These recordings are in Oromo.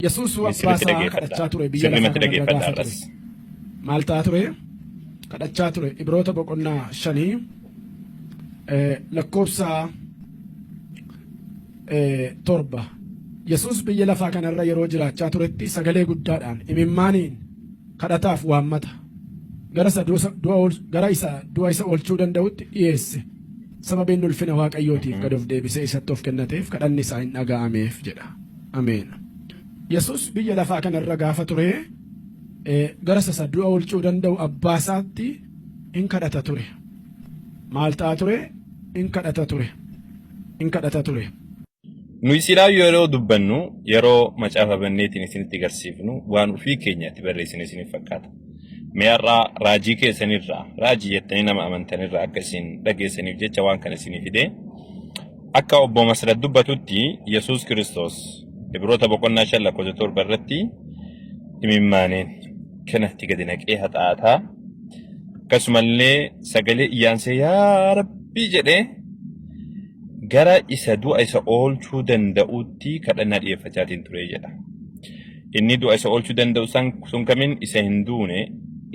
Yesuus Mee abbaa sirriitti isaa dhageeffadhaa. kadhachaa ture biyya lafaa Sirrimatti kanarra dhageeffadhaa gaafa ture. har'as. Maal ta'aa ture? Kadhachaa ture. Ibroota boqonnaa shanii lakkoofsa 7. Yesuus biyya lafaa kanarra yeroo jiraachaa turetti sagalee guddaadhaan imimmaaniin kadhataaf waammata gara isa gara isa du'a isa oolchuu danda'utti dhiyeesse. Sababiin ulfina Waaqayyootiif gad of deebisee isatti of kennateef kadhanni isaa hin dhaga'ameef jedha. Ameen. Yesuus biyya lafaa kanarra gaafa ture gara isa du'a oolchuu danda'u abbaa isaatti in kadhata ture. Maal ta'a ture? In kadhata ture. In kadhata ture. Nuyi silaa yeroo dubbannu yeroo macaafa banneetiin isinitti agarsiifnu waan ofii keenyaatti barreessine isiniif fakkaata. Mee har'aa raajii keessanirraa raajii jettanii nama amantanirraa akka isin dhageessaniif jecha waan kana isinii fidee akka obbo Masrat dubbatutti Yesuus Kiristoos Ibroota boqonnaa 5 lakkoofsa 7 irratti imimmaaneen kanatti gadi naqee haxaataa akkasumallee sagalee iyyaansee yaa Rabbii jedhee gara isa du'a isa oolchuu danda'utti kadhannaa dhiyeeffachaatiin ture jedha. Inni du'a isa oolchuu danda'u sun kamin isa hin duune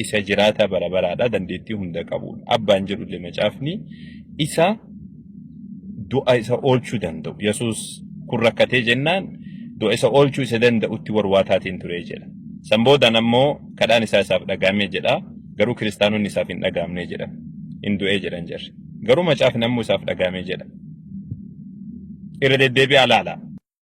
isa jiraataa bara baraadha dandeettii hunda qabudha. Abbaan jedhullee macaafni isa du'a isa oolchuu danda'u. Yesuus kun rakkatee jennaan du'a isa oolchuu isa danda'utti warwaataatiin ture jedha. San boodaan ammoo kadhaan isaa isaaf dhagaamee jedha. Garuu kiristaanonni isaaf hin dhagaamnee jedhan. Hin du'ee jedhan jarri. Garuu macaafni ammoo isaaf dhagaamee jedha. Irra deddeebi'aa laala.